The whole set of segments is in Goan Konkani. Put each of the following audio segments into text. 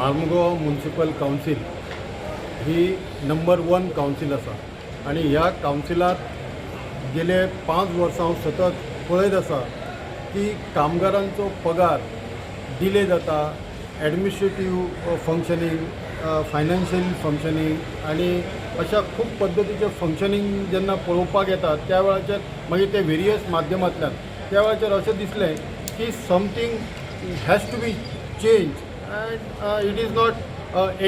मार्मुगांव म्युनिसिपल कावन्सील ही नंबर 1 कावन्सील आसा आनी ह्या कावन्सिलांत गेले 5 वर्सां हांव सतत पळयत आसा की कामगारांचो पगार डिले जाता, ॲडमिनिस्ट्रेटीव फंक्शनींग, फायनान्शियल फंक्शनींग आनी अशा खूब पद्दतीचें फंक्शनींग जेन्ना पळोवपाक येता त्या वेळाचेर मागीर ते वेरियस माध्यमांतल्यान त्या वेळाचेर अशें दिसलें की something has to be change and it is not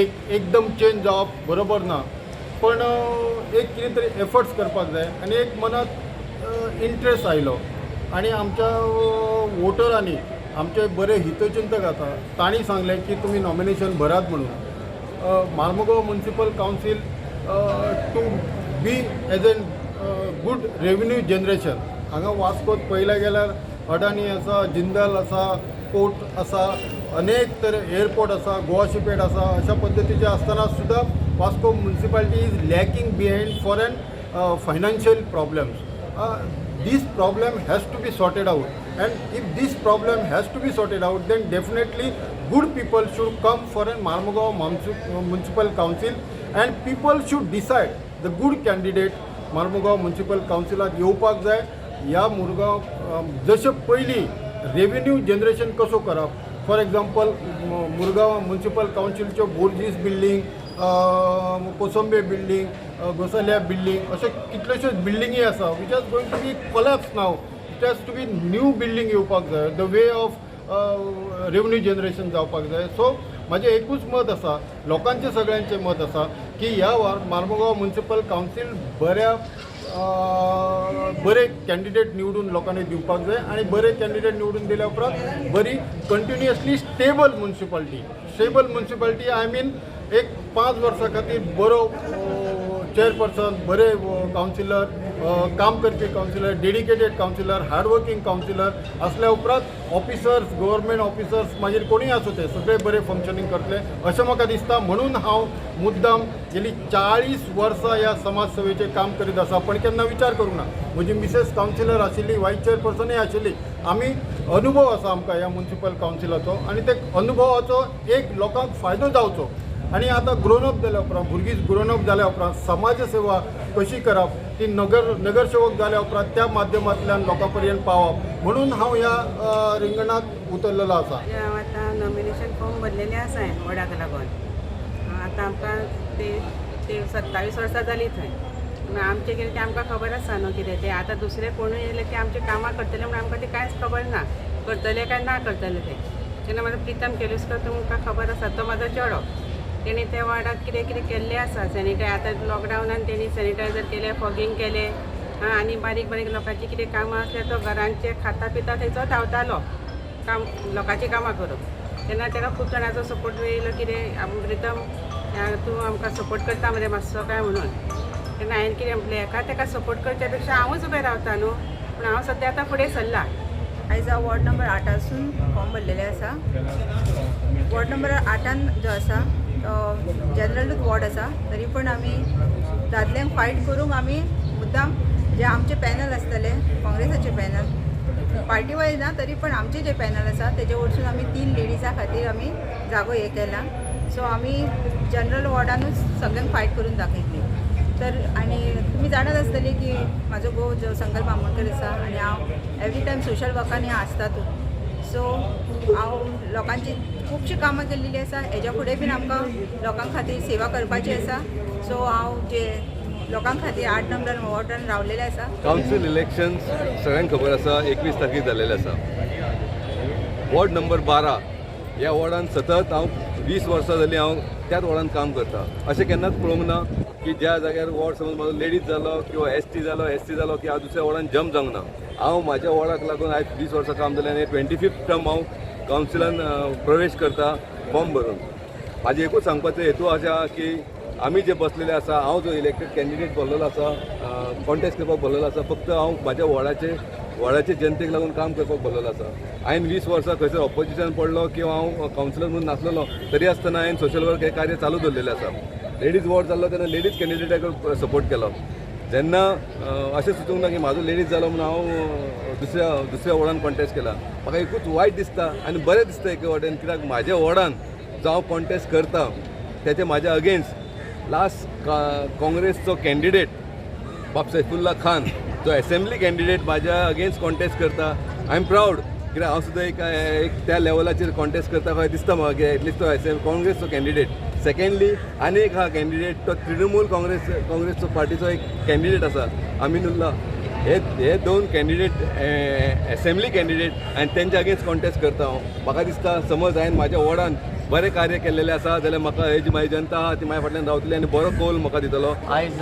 एक एकदम चेंज जावप बरोबर ना, पण एक कितें तरी एफर्ट्स करपाक जाय आनी एक मनात इंट्रस्ट आयलो आनी आमच्या वोटरांनी आमचे बरे हितचिंतक आसा तांणी सांगलें की तुमी नॉमिनेशन भरात म्हणून. Marmugao municipal council to be as an good revenue generation. हांगा वास्कोत पळयलें गेल्यार अडानी आसा, जिंदल आसा, पोर्ट आसा, अनेक तरे एअरपोर्ट आसा, गोवा शिपेड आसा. अशा पद्दतीचे आसतना सुद्दां Vasco municipality is lacking behind for an financial problems. This problem has to be sorted out, and if this problem has to be sorted out, then definitely good people should come for a Marmugao Municipal Council and people should decide the good candidate. Marmugao Municipal Council येवपाक जाय. ह्या मुरगांव जशें पयलीं रेवेन्यू जनरेशन कसो करप, फॉर एग्जाम्पल मुरगांव म्युनिसिपल कावन्सिलच्यो Borges building, Kosambe building, Gosalia building, अशे कितल्योश्योच बिल्डिंगी आसा which are going to be collapse now. It has to be new building येवपाक जाय, the way of revenue generation जावपाक जाय. सो म्हाजें एकूच मत आसा, लोकांचें सगळ्यांचें मत आसा की ह्या मार्मुगांव म्युनिसिपल कावन्सील बऱ्या बरे कॅन्डिडेट निवडून लोकांनी दिवपाक जाय आनी बरे कॅन्डिडेट निवडून दिल्या उपरांत बरी continuously stable municipality, stable municipality I mean एक 5 वर्सां खातीर बरो चेअरपर्सन, बरे कावन्सिलर, काम करपी councillor, dedicated councillor, hardworking councillor असल्या उपरांत ऑफिसर्स, गव्हर्मेंट ऑफिसर्स मागीर कोणूय आसूं ते सगळे बरे फंक्शनींग करतले अशें म्हाका दिसता. म्हणून हांव मुद्दाम गेली 40 वर्सां ह्या समाज सेवेचें काम करीत आसा, पण केन्ना विचार करूंक ना. म्हजी मिसेस कावन्सिलर आशिल्ली, वायस चेअरपर्सनूय आशिल्ली. आमी अनुभव आसा आमकां ह्या म्युनिसिपल कावन्सिलाचो आनी ते अनुभवाचो एक लोकांक फायदो जावचो. आनी आतां ग्रोनअप जाल्या उपरांत, भुरगीं ग्रोनअप जाल्या उपरांत समाज सेवा कशी करप ती नगरसेवक जाल्या उपरांत त्या माध्यमांतल्यान लोकां पर्यंत पावप म्हणून हांव ह्या रिंगणांत उतरलेलो आसा. हांव आतां नॉमिनेशन फॉर्म भरलेले आसा हांवें वॉर्डाक लागून. आतां आमकां ते ते 27 वर्सां जालीं थंय, पूण आमचें कितें तें आमकां खबर आसा न्हू कितें तें. आतां दुसरे कोणूय येयले की आमचें कामां करतले म्हूण आमकां तें कांयच खबर ना, करतले काय ना करतले तें. तेन्ना म्हाजो प्रितम केलुस्कर तुमकां खबर आसा, तो म्हाजो चेडो, तेणी त्या वार्डाक कितें कितें केल्लें आसा. सॅनिटाय आतां लॉकडावनान तेणी सॅनिटायझर केलें, फॉगींग केलें आनी बारीक बारीक लोकांची कितें कामां आसल्यार तो घरांचे खाता पिता थंयचो धांवतालो काम लोकांचीं कामां करूंक. तेन्ना ताका खूब जाणांचो सपोर्ट येयलो, कितें प्रितम तूं आमकां सपोर्ट करता मरे मातसो काय म्हणून. तेन्ना हांवें कितें म्हटलें, हेका ताका सपोर्ट करच्या पेक्षा हांवूच उबें रावता न्हू, पूण हांव सद्या आतां फुडें सरलां. आयज हांव वॉर्ड नंबर 8आसून फॉर्म भरलेले आसा. वॉर्ड नंबर 8 जो आसा तो जनरलूच वॉर्ड आसा, तरी पण आमी दादल्यांक फायट करूंक आमी मुद्दाम जे आमचे पॅनल आसतले काँग्रेसाचे पॅनल, पार्टी वायज ना तरी पण आमचे जे पॅनल आसा तेजे वटसून आमी 3 लेडीजां खातीर आमी जागो हे केला. सो आमी जनरल वॉर्डानूच सगळ्यांक फायट करून दाखयतली. तर आनी तुमी जाणात आसतली की म्हाजो घोव जो संकल्प आमोणकर आसा आनी हांव एवरी टायम सोशल वर्कांनी आसतातूच. सो हांव लोकांची खुबशीं कामां केल्लेली आसा, हेज्या फुडें बीन आमकां लोकां खातीर सेवा करपाची आसा. सो हांव जे लोकां खातीर 8 नंबर वॉर्डान रावलेलें आसा. कावन्सील इलेक्शन सगळ्यांक खबर आसा 21 तारखेक जाल्लेलें आसा. वॉर्ड नंबर 12 ह्या वॉर्डान सतत हांव 20 वर्सां जालीं हांव त्याच वॉर्डान काम करता. अशें केन्नाच पळोवंक ना की ज्या जाग्यार वॉर्ड समज म्हाजो लेडीज जालो किंवा एस टी जालो, एस सी जालो की हांव दुसऱ्या वॉर्डान जम्प जावंक ना. हांव म्हाज्या वॉर्डाक लागून आयज 20 वर्सां काम जालें आनी 25th term हांव कावन्सिलान प्रवेश करता फॉर्म भरून. म्हाजें एकूच सांगपाचो हेतू आसा की आमी जे बसलेले आसा, हांव जो इलेक्टेड कॅन्डिडेट भरलेलो आसा, कॉन्टेस्ट करपाक भरलेलो आसा, फक्त हांव म्हाज्या वॉर्डाचे जनतेक लागून काम करपाक भरलेलो आसा. हांवें 20 वर्सां खंयसर ऑपोजिशन पडलो किंवा हांव कावन्सिलर म्हणून नासलेलो तरी आसतना हांवें सोशल वर्क हें कार्य चालू दवरलेलें आसा. लेडीज वॉर्ड जाल्लो तेन्ना लेडीज कॅन्डिडेटाक सपोर्ट केलो. जेन्ना अशें चिंतूंक ना की म्हाजो लेडीज जालो म्हणून हांव दुसऱ्या वॉर्डान कॉन्टेस्ट केला. म्हाका एकूच वायट दिसता आनी बरें दिसता एके वटेन, कित्याक म्हाज्या वॉर्डान जो हांव कॉन्टेस्ट करता तेचे म्हाज्या अगेन्स्ट लास्ट काँग्रेसचो कॅन्डिडेट बाब सैफुल्ला खान जो एसेंब्ली कॅन्डिडेट म्हाज्या अगेन्स्ट कॉन्टेस्ट करता. I am proud कित्याक हांव सुद्दां एक एक त्या लेवलाचेर कॉन्टेस्ट करता कशें दिसता म्हाका की एटलिस्ट तो एसेंब्ली काँग्रेसचो कॅन्डिडेट. सेकंडली आनी एक आहा कॅन्डिडेट, तो तृणमूल काँग्रेसचो पार्टीचो एक कॅन्डिडेट आसा, अमिनुल्ला. हे हे दोन कॅन्डिडेट एसेंब्ली कॅन्डिडेट आनी तेंच्या अगेन्स्ट कॉन्टेस्ट करता हांव. म्हाका दिसता समज हांवें म्हाज्या वॉर्डान बरें कार्य केल्लेलें आसा जाल्यार म्हाका ही जी म्हाजी जनता आहा ती म्हाज्या फाटल्यान रावतली आनी बरो कौल म्हाका दितलो. आयज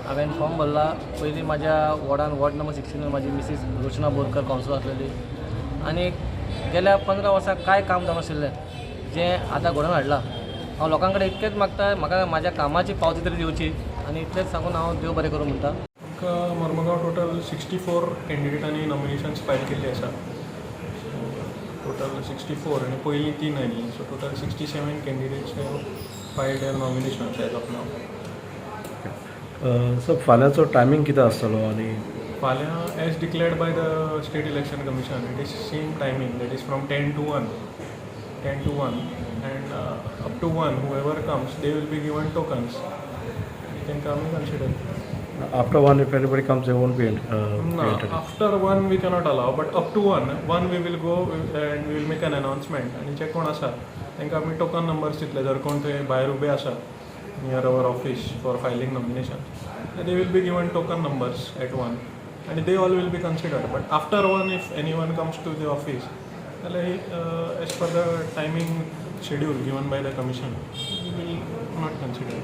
हांवें फॉर्म भरला. पयलीं म्हाज्या वॉर्डान, वॉर्ड नंबर 16, म्हाजी मिसीस रोशना बोरकर कावन्सिलर आसलेली आनी गेल्या 15 वर्सां कांय काम जावनाशिल्लें जें आतां घडोवन हाडलां. हांव लोकां कडेन इतकेंच मागता, म्हाका म्हाज्या कामाची पावती तरी दिवची आनी इतलेंच सांगून हांव देव बरें करूं म्हणटा. आमकां मर्मगांव टोटल 64 कॅन्डिडेटांनी नॉमिनेशन्स फायल केल्ली आसा. टोटल 64 आनी पयलीं तीन आयली, so total 67 candidates have filed their nominations as of now. Sir, फाल्यांचो टायमींग कितें आसतलो आनी फाल्यां as declared by the State Election Commission, it is same timing, that is from 10 to 1, 10 to 1, and up to 1 whoever comes, they will be given tokens आनी तांकां आमी consider. After 1, if anybody comes, they won't be No, after 1 we cannot allow, but up to 1, 1 we will go and we will make an announcement. आनी जे कोण आसा तांकां आमी टोकन नंबर्स दितले. जर कोण थंय भायर उबे आसा near our office for filing nomination, they will be given token numbers at 1 आनी they all will be considered. But after 1 if anyone comes to the office जाल्यार as per the timing schedule given by the commission, we will not consider.